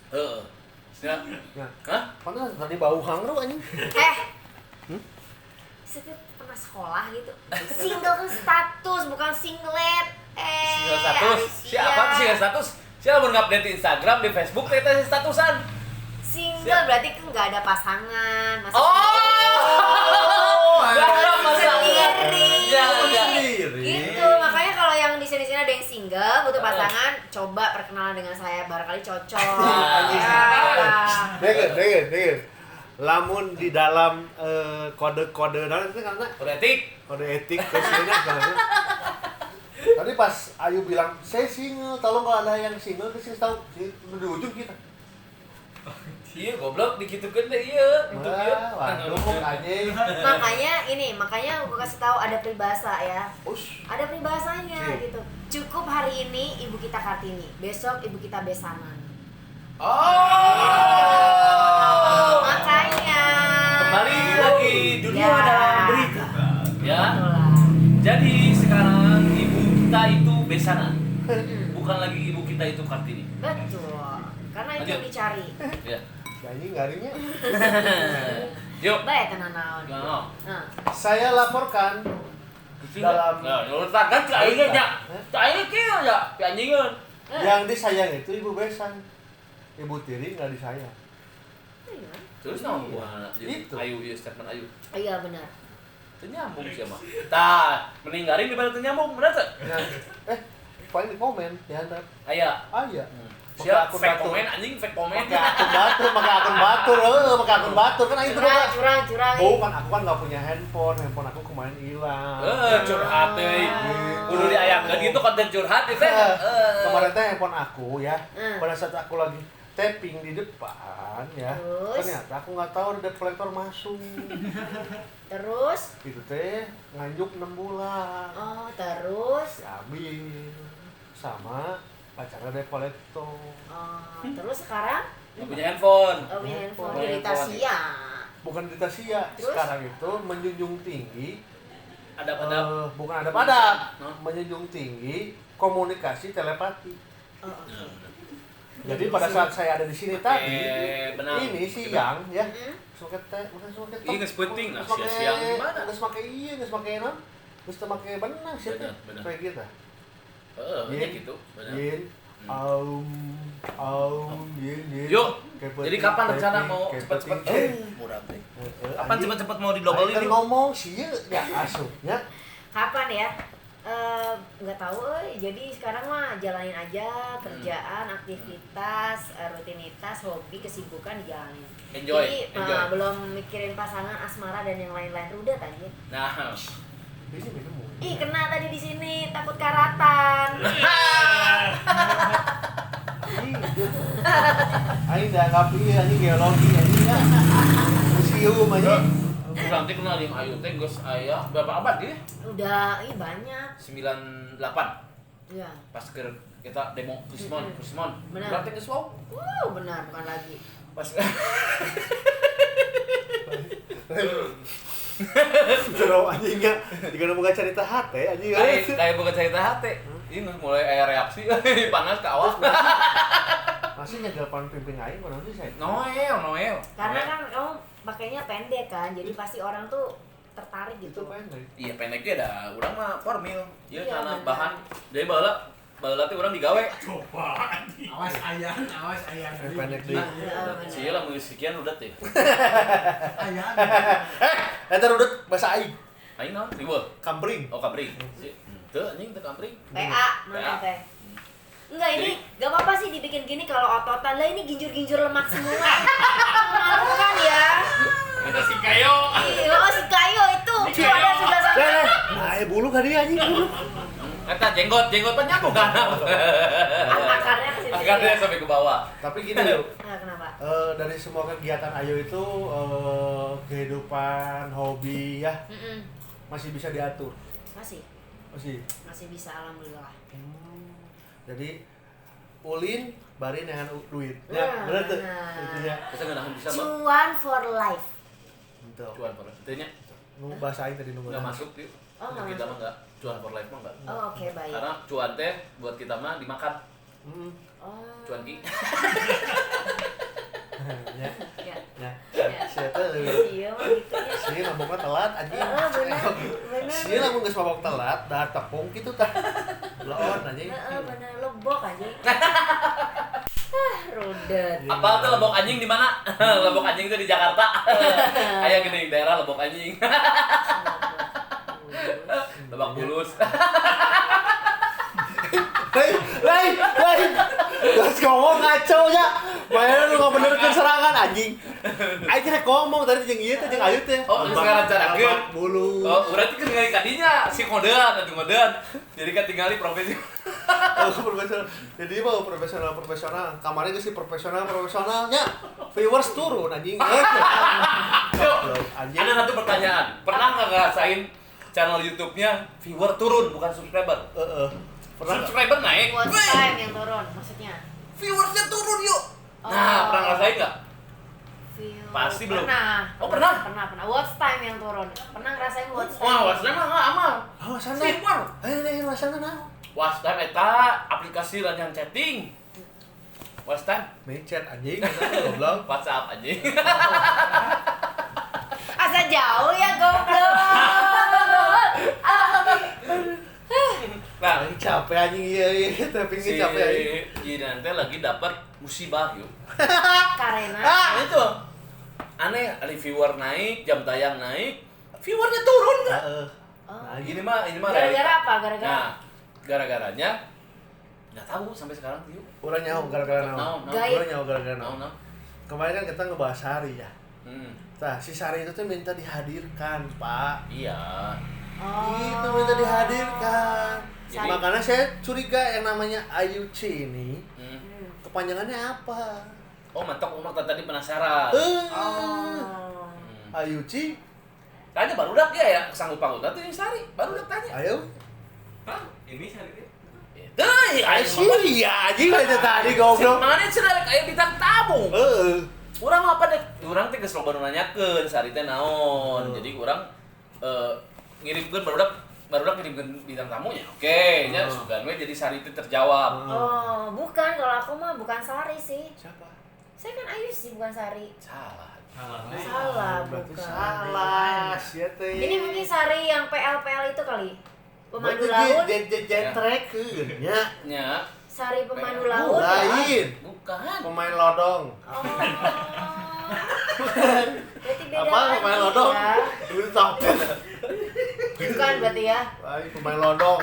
Heeh. Sia. Hah? Pantes tadi bau hangru anjing. Saya pernah sekolah gitu. Single kan status bukan singlet. Single status. Siapa tuh single status? Siapa mau ngupdate di Instagram, di Facebook teh statusan. Single berarti kan nggak ada pasangan, masih nggak ada pasangan. Sendiri. Ya, Gitu single, butuh pasangan, coba perkenalan dengan saya, barangkali cocok. Nah. Dengar. Lamun di dalam kode-kode dalam itu karena kode etik kode. Tadi pas Ayu bilang saya single, tolong kalau ada yang single kasih tahu di ujung kita. Iya goblok dikitukeun teh ieu, itu ieu. Waduh anjing. Makanya aku kasih tahu ada peribahasa ya. Ada peribahasanya gitu. Cukup hari ini ibu kita Kartini, besok ibu kita Besanan. Oh. Makanya kembali lagi dunia ya. Dalam berita. Ya. Jadi sekarang ibu kita itu Besanan. Bukan lagi ibu kita itu Kartini. Betul. Karena itu yang dicari. Ya. Nyanyi garingnya. Yuk. Baik tenan naon. Nah. Saya laporkan dalam nah, kan aing nya. Aing kieu ya, anjingeun. Yang disayang itu ibu besan. Ibu tiri enggak disayang. Iya. Terus naon gua? Itu. Ayu ieu statement Ayu. Iya benar. Teu nyambung sia mah. Tah, mending garing daripada teu nyambung, bener teu? Paling di komen ya ntar. Aya. Aya. Siap, fake komen anjing, fake komen. Pakai akun batur, kan aing curang. Oh, kan aku kan enggak punya handphone aku kemarin hilang. Curhat euy. Kudu diayakeun gitu konten curhat itu. Kemarin teh handphone aku ya. Pada saat aku lagi tapping di depan ya. Terus? Ternyata aku enggak tahu ada debt collector masuk. Terus? Itu teh nganjuk 6 bulan. Oh, terus? Diambil sama pacarnya debt collector. Oh, terus sekarang? Nggak punya handphone. Oh, punya handphone. Di Tasia. Bukan di Tasia. Sekarang itu menjunjung tinggi adab-adab. Bukan adab-adab. Huh? Menjunjung tinggi komunikasi telepati. Oh, okay. Jadi pada saat saya ada di sini tadi, ini siang ya. Ini geus penting lah siang gimana? Geus make ieu, geus make naon? Geus teu make benang sih teh. Kayak gitu. Heeh, gitu. Benar. Yin, yin. Yuk. Jadi kapan rencana mau cepat-cepat? Murah teh. Kapan cepat-cepat mau didobelin? Kan ngomong sih ya asupnya. Kapan ya? Nggak tahu, jadi sekarang mah jalanin aja kerjaan, aktivitas, rutinitas, hobi, kesibukan dijalanin. Enjoy. Jadi enjoy. Belum mikirin pasangan, asmara dan yang lain-lain rudet aja. Nah. Ih, kena tadi di sini, takut karatan. Aing dianggap ieu anjing geologi anjing ya. Museum anjing. Nanti kenal yang Ayu teh geus aya berapa abad ieu? Udah, ih banyak. 98. Iya. Pas ke kita demo Krismon, Krismon. Benar. Berarti geus wow. Wow, benar, bukan lagi. Pas Jero anjingnya, jika buka cerita hate anjing. Kayak buka cerita hate. Ini mulai aya reaksi panas ke awak. Masih nyegel pimpin aing kunaon sih saya? Noel. Karena kan kamu pakainya pendek kan, jadi pasti orang tuh tertarik gitu. Itu pendek. Iya, pendeknya ada urang mah formil. Iya, karena bener. Bahan. Jadi baheula teh urang digawe. Coba anjing. Awas ayan. Pendek deui. Sia lah mun sekian udah teh. Ayan. Eta rudet bahasa aing. Aing naon? Riweuh. Kampring. Oh, kampring. Teu anjing teu kampring. PA mana teh? Enggak, ini enggak apa-apa sih dibikin gini kalau ototan. Lah ini ginjur-ginjur lemak semua. Memalukan ya. Ada si Kayo. Iya, oh si Kayo itu. Itu ada sudah sampai. Nah, bulu kan dia anjing bulu. Eta jenggot pan nyambung kan. Akarnya ke situ. Akarnya sampai ke bawah. Tapi gini loh. Nah, kenapa? Dari semua kegiatan Ayu itu kehidupan, hobi ya. Masih bisa diatur. Masih. Masih bisa alhamdulillah. Jadi ulin bari neangan duit. Ya, bener tuh. Intinya. Bisa ngeunaheun bisa mah. Cuan for life. Betul. Cuan for life. Intinya. Nu bahasa aing tadi nu enggak masuk yuk. Oh, enggak kita masuk. Mah enggak. Cuan for life mah enggak. Oh, oke, okay, baik. Karena cuan teh buat kita mah dimakan. Oh. Cuan ki. Ya. Ya. Siapa tuh? Iya mah gitu ya. Sih mabokna telat anjing. Heeh, bener. Sih lamun geus mabok telat, dahar tepung kitu tah. Leon anjing. Heeh, bener lebok anjing. Ah, rudet. Apa tuh lebok anjing di mana? Lebok anjing itu di Jakarta. Aya geuning daerah lebok anjing. Lebak Bulus. Hei, Lain, lain. Terus ngomong ngaco nya. Mainan lu ngabenerkeun serangan anjing. Aing teh ngomong tadi jeung ieu teh jeung Ayu teh. Oh, geus ngarencanakeun. Bulu. Oh, berarti kan ningali kadinya si kodean atuh kodean. Jadi katingali profesi. Oh, profesional. Jadi mau profesional profesional. Kamarnya geus si profesional profesionalnya. Viewers turun anjing. Yuk, Anjing. ada satu pertanyaan. Pernah nggak ngerasain channel YouTube-nya viewer turun bukan subscriber? Heeh. Pernah nggak? Subscriber naik, Watch wih, time yang turun maksudnya. viewersnya turun yuk. Oh. Nah, pernah ngerasain nggak? View. Pasti belum. Pernah. Oh, pernah? Pernah, pernah. Watch time yang turun. Pernah ngerasain watch time? Wah, watch time mah nggak amal. Oh, sana. Viewer. Ayo, ayo, sana naon? Watch time eta aplikasi yang chatting. Watch time, Mecet anjing, goblok. WhatsApp anjing. Asa jauh ya goblok. Nah, Anjing capek anjing iya iya tapi si ini capek anjing. Jidan teh lagi dapat musibah yuk. Karena Nah, itu aneh, viewer naik, jam tayang naik, viewernya turun nggak? Heeh. Oh. Nah, Ini mah gara-gara realita. apa? Gara-gara Nah, gara-garanya nggak tahu sampai sekarang yuk. Urang nyaho gara-gara naon. Naon, naon. Gaib. Urang nyaho gara-gara Naon, naon. naon. Kemarin kan kita ngebahas Sari ya. Hmm, Nah, si Sari itu tuh minta dihadirkan, Pak. iya. Oh. Itu minta dihadirkan. Jadi- Makanya saya curiga yang namanya Ayu C ini Hmm. Hmm. kepanjangannya apa? Oh, mantap Umar tadi penasaran. Eh, Oh. Hmm. Ayu C, Tanya baru dak ya ya sanggup panggut nanti yang Sari, baru dak tanya. ayo. Hah? Ini Sari teh. Itu, ayo Ayo ya, anjing aja tadi goblok. Makanya cenah rek aya bintang tamu. Heeh. Urang apa deh? Urang teh geus loba nu nanyakeun Sari teh naon. Jadi urang ngirimkeun barudak ngirimkeun bintang tamunya. Oke, nya sugan we jadi Sari teh terjawab. Oh, bukan kalau aku mah bukan Sari sih. Siapa? Saya kan Ayu sih bukan Sari. Salah. Salah. Salah, Berarti bukan. salah, sia teh. Ini mungkin Sari yang PL-PL itu kali. Pemandu Berarti laut. Jentrekeun nya. Nya, Sari pemandu laut. ya? Lain. bukan. Pemain lodong. Oh. Berarti beda Apa lagi pemain lodong? ya. Itu capek. Bukan berarti ya. Lain pemain lodong.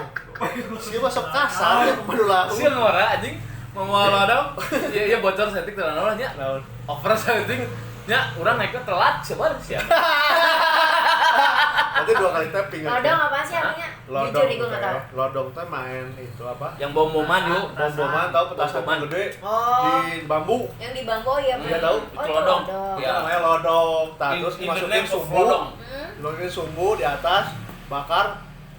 Siapa sok kasar ya pemain laut. Sia ngora anjing. Mau lodong. Iya, iya bocor setik teu naon nya. Naon? Over setting. Nya, urang naiknya telat coba siapa. Nanti dua kali tapping. Lodong apaan sih artinya? Lodong. Jujur nih gue nggak tahu. teh. Lodong teh main itu apa? Yang bom-boman yuk. Bom-boman tahu petasan Bom-boman. gede Oh. di bambu. Yang di bambu ya. Iya, tahu. Oh, Itu lodong. Itu Iya. namanya lodong. Nah, terus In the dimasukin name of sumbu. lodong. Hmm? Dimasukin sumbu di atas, bakar,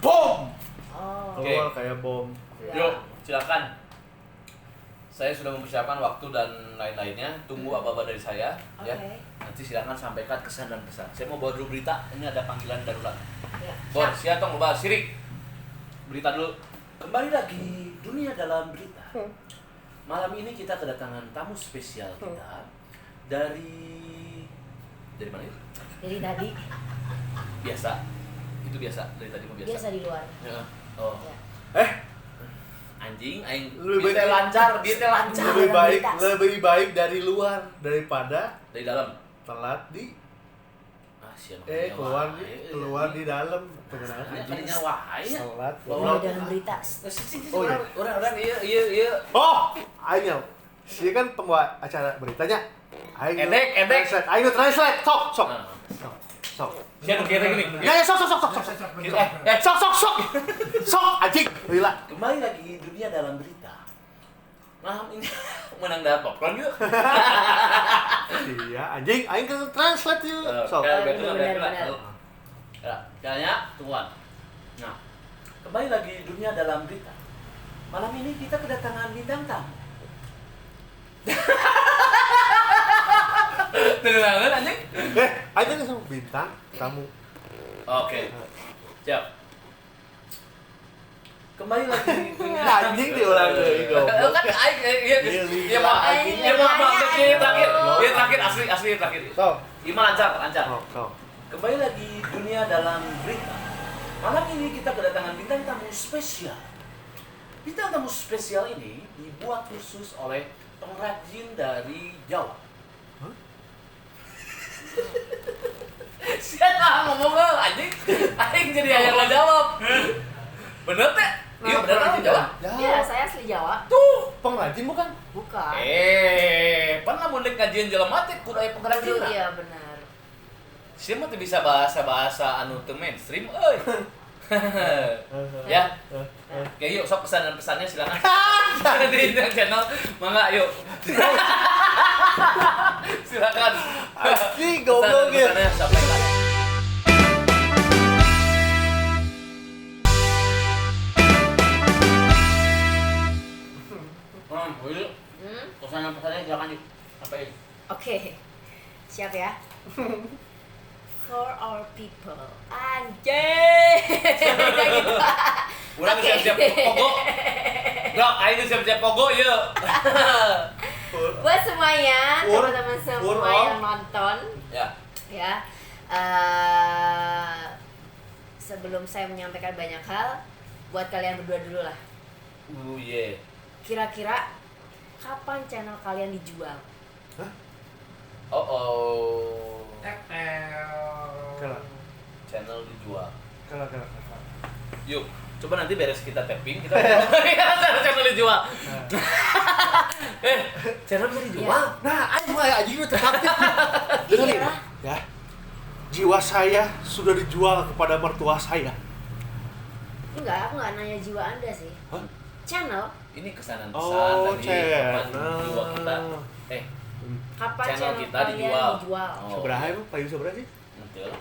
bom. Oh. Oke. Keluar kayak bom. Ya. Yuk, silakan. Saya sudah mempersiapkan waktu dan lain-lainnya. Tunggu apa-apa dari saya, ya. Oke. Nanti silakan sampaikan kesan dan pesan. Saya mau bawa dulu berita. Ini ada panggilan darurat. Ya. Bor, siap tong bahas sirik. Berita dulu. Kembali lagi dunia dalam berita. Malam ini kita kedatangan tamu spesial kita dari mana itu? Jadi tadi Biasa. Itu biasa dari tadi mah biasa. biasa di luar. Ya. Oh. Ya. Eh, Anjing aing Lebih dia baik- teh lancar, dia teh lancar. lebih baik Berita. lebih baik dari luar daripada Dari dalam. telat di Ah, siapa keluar di keluar di dalam tengenaan anjing. Kadinya wae ya. Telat Dunia goblok. dalam berita. Oh, iya. Orang-orang iya iya iya. Oh, aing nyaho. Si kan pembawa acara beritanya. Aing nu Edek, edek. Translate, aing nu translate. Sok, sok. Nah. Sok, sok. Sia nu kira gini. Ya, ya, sok, sok, sok, sok, sok. Eh, Sok, sok, sok. Sok, anjing. Gila. kembali lagi dunia dalam berita. Malam ini menang dapat popcorn yuk. Iya, anjing, aing kan translate yuk. Sok. Ya, betul lah, Benar, betul lah. benar. Ya, jalannya tungguan. Nah, kembali lagi dunia dalam berita. Malam ini kita kedatangan bintang tamu. Tenang anjing. Eh, aing kan sama bintang tamu. Oke. Siap. Kembali lagi dunia. Anjing diulang deui goblok. Kan aing iya Iya, iya maaf iya maaf maaf iya terakhir. Iya terakhir asli asli terakhir. Sok. Gimana lancar lancar. Sok, sok. Kembali lagi dunia dalam berita. Malam ini kita kedatangan bintang tamu spesial. Bintang tamu spesial ini dibuat khusus oleh pengrajin dari Jawa. Hah? Siapa ngomong anjing? Aing jadi yang nggak jawab. Bener teh? Iya benar orang Jawa. Iya, saya asli Jawa. Tuh, pengrajin bukan? Bukan. Pan lamun rek ngajieun jelema teh kudu aya pengrajin. Iya, benar. Sia mah teu bisa bahasa-bahasa anu teu mainstream euy. Ya. Oke, yuk sok pesan dan pesannya silakan. Di channel mangga yuk. Silakan. Asli goblok ya. Pesannya sampaikan. Pesan dan pesannya silakan disampaikan. Oke. Siap ya. For our people. Anjay. Gitu. Urang siap-siap pogo. Bro, aing siap-siap pogo yeuh. Buat semuanya, teman-teman semua yang nonton. Ya. Ya. Sebelum saya menyampaikan banyak hal, buat kalian berdua dulu lah. Oh yeah. Kira-kira kapan channel kalian dijual? Hah? Oh oh. Channel dijual. Kela. Yuk, coba nanti beres kita tapping kita. Channel dijual. Channel bisa dijual. Ya. Nah, aing mah anjing nu terkaptif. Dengerin. Ya. Jiwa saya sudah dijual kepada mertua saya. Enggak, aku enggak nanya jiwa Anda sih. Hah? Channel. Ini kesanan pesan tadi kapan jiwa kita. Kapan channel kita dijual? Oh. Sabaraha emang? Payu sabaraha sih? Nanti lah.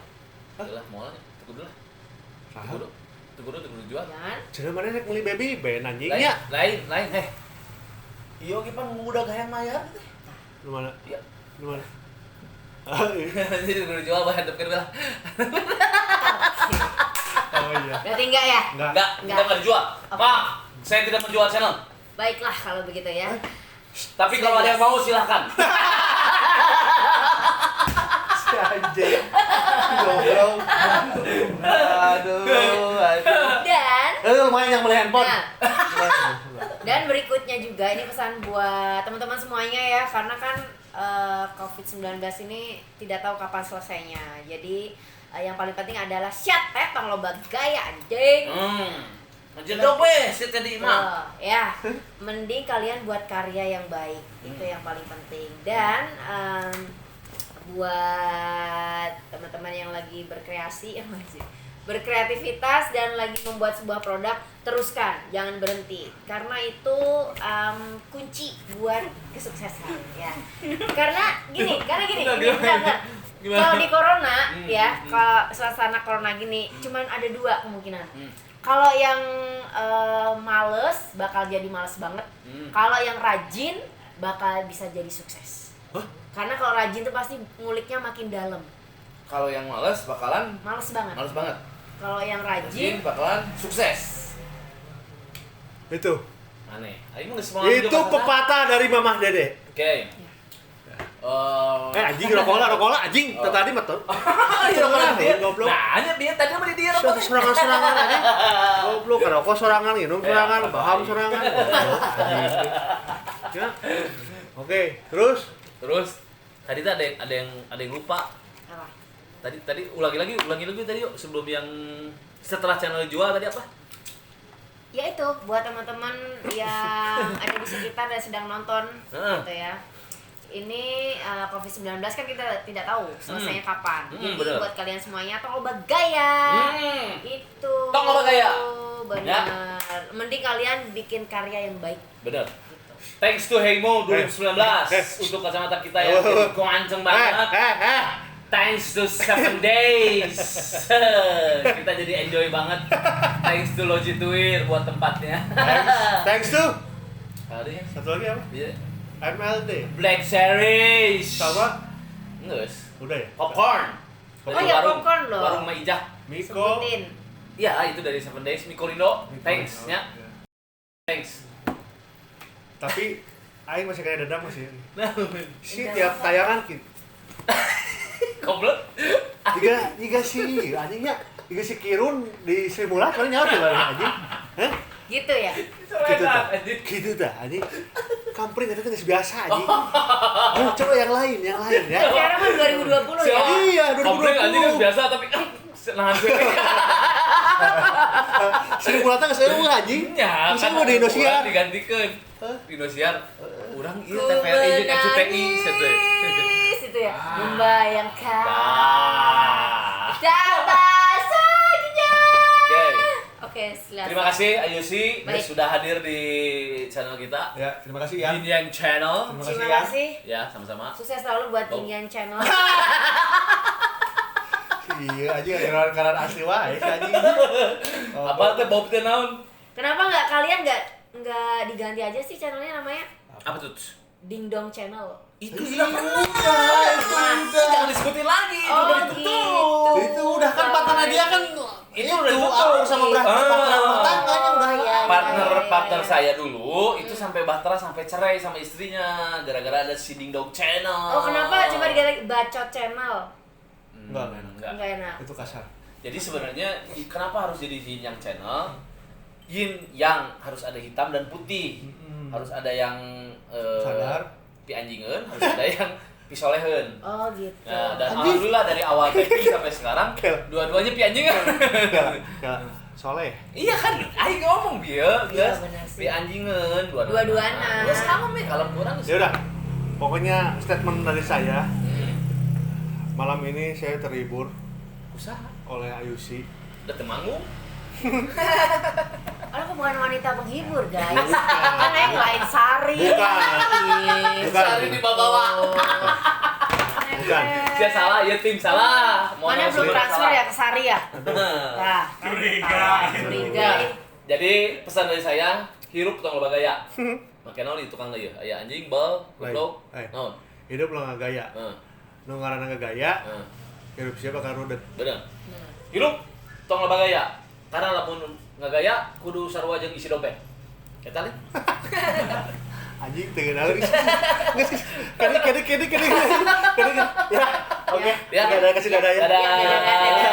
Lah, mau lah. Tunggu dulu lah. Tunggu dulu jual. Channel mana rek meuli baby band anjing nya. Lain. Iya ge pan udah gayang mayar teh. Lu mana? Iya. Lu mana? Jadi kudu jual bae hadepkeun lah. Oh iya. Berarti enggak ya? Enggak, kita enggak dijual. Maaf, saya tidak menjual channel. Baiklah kalau begitu ya. Tapi kalau ada yang mau silahkan. Si anjing. Goblok. Aduh. Dan lumayan yang beli handphone. Nah. Dan berikutnya juga ini pesan buat teman-teman semuanya ya, karena kan COVID-19 ini tidak tahu kapan selesainya. Jadi yang paling penting adalah siap tong loba gaya anjing. Jedok weh, sit tadi mah. Ya, mending kalian buat karya yang baik. Itu yang paling penting. Dan buat teman-teman yang lagi berkreasi, berkreativitas dan lagi membuat sebuah produk, teruskan, jangan berhenti. Karena itu kunci buat kesuksesan ya. Karena gini, enggak. Kalau di corona ya, kalau suasana corona gini, cuman ada dua kemungkinan. Kalau yang males bakal jadi males banget. Kalau yang rajin bakal bisa jadi sukses. Hah? Karena kalau rajin tuh pasti nguliknya makin dalam. Kalau yang males bakalan males banget. Males banget. Kalau yang rajin bakalan sukses. Itu. Aneh. Itu pepatah dari Mamah Dede. Oke. Anjing rokok lah anjing. Tadi mah tuh. Rokok dia goblok. Nah, hanya dia tadi mah dia rokok. Sorangan-sorangan anjing. Goblok, rokok sorangan, minum sorangan, baham sorangan. Goblok. Ya. Oke, terus tadi tuh ada yang lupa. Apa? Tadi ulangi lagi tadi yuk, sebelum yang setelah channel jual tadi apa? Ya itu buat teman-teman yang ada di sekitar dan sedang nonton gitu ya. Ini COVID-19 kan kita tidak tahu selesainya kapan. Jadi bener. Buat kalian semuanya tong loba gaya. Itu. Tong loba gaya. Benar. Ya. Mending kalian bikin karya yang baik. Benar. Gitu. Thanks to Heimo 2019 untuk kacamata kita yang kenceng banget. Thanks to 7 Days. Kita jadi enjoy banget. Thanks to Logitwir buat tempatnya. Thanks to. Satu lagi apa? Yeah. MLD. Black Series. Sama? Nges. Udah ya? Popcorn. Oh ya, popcorn loh. Warung Maijah. Miko. Sebutin. Ya, itu dari 7 Days Mikolindo. Thanks ya. Thanks. Tapi aing masih kayak dendam masih. Si tiap tayangan gitu. Goblok. Tiga si anjingnya, tiga si Kirun di Sri Mulat paling nyawa tuh anjing. Hah? Gitu ya? Gitu dah anjing. Kampring itu nggak biasa anjing. Ayo coba yang lain ya. Sekarang kan 2020 ya. Iya, 2020. Kampring anjing nggak biasa tapi nahan gue. Sri Mulat geus eueuh anjing. Nya, Bisa mau di Indosiar. Digantikeun. Di Indosiar. Urang ieu TVRI jeung RCTI teh. Itu ya. Membayangkan. Dah. Betapa sakitnya. Oke. Oke, silakan. Terima kasih Ayusi Baik. sudah hadir di channel kita. Ya, terima kasih ya. Yin Yang Channel. Terima kasih Terima ya. kasih. Ya, sama-sama. Sukses selalu buat Oh. Yin Yang Channel. Iya, anjing karan asli wae si anjing. Apa teh Bob teh naon? Kenapa nggak kalian nggak diganti aja sih channelnya namanya? Apa tuh? Ding Dong Channel. Itu sudah pernah. Itu udah. Jangan disebutin lagi, itu Oh, udah ditutup. gitu. Itu udah kan partner dia kan Itu udah ditutup. akur sama partner rumah tangga yang udah. Iya, Partner iya, iya, partner iya. saya dulu itu sampai bahtera sampai cerai sama istrinya gara-gara ada si Ding Dong Channel. Oh, kenapa coba diganti Bacot Channel? Enggak enak. Enggak. Enggak enak. Itu kasar. Jadi sebenarnya kenapa harus jadi Yin Yang Channel? Yin Yang harus ada hitam dan putih. Harus ada yang Sadar. pi anjingeun, harus ada yang pisoleheun. Oh, gitu. Nah, dan Anjing. alhamdulillah dari awal taping sampai sekarang dua-duanya pi anjingeun. Enggak, enggak. Soleh. Iya kan, aing ngomong bieu, Iya, geus. benar sih. Pi anjingeun dua-duana. Dua-duana. Ya sama mi kalau kurang. Ya udah. Pokoknya statement dari saya malam ini saya terhibur Usaha. oleh Ayusi. Udah temanggung. Karena aku bukan wanita penghibur, guys. Kan yang lain Sari. Bukan. Gitu. Bukan. Sari di bawah. Bukan. Sia salah, ya tim salah. Mohon Mana maaf belum sebelumnya transfer salah. ya ke Sari ya? Nah, Curiga. curiga. Jadi pesan dari saya, hirup tong loba gaya. Make naon di tukang deui? Aya anjing, bal, goblok. Lain. Naon? Hidup lo nggak gaya. Heeh. Nu ngaranna gaya, Heeh. hidup siapa bakal rudet. Bener. Hirup tong loba gaya. Karena lamun ngagaya kudu sarua jeung isi dompet. Eta leh. Anjing teu ngeunah geus. Geus geus. Kene kene kene kene. Kene. Ya, oke. Ya. Dadah kasih dadah ya. Dadah. Ya, dadah, dadah.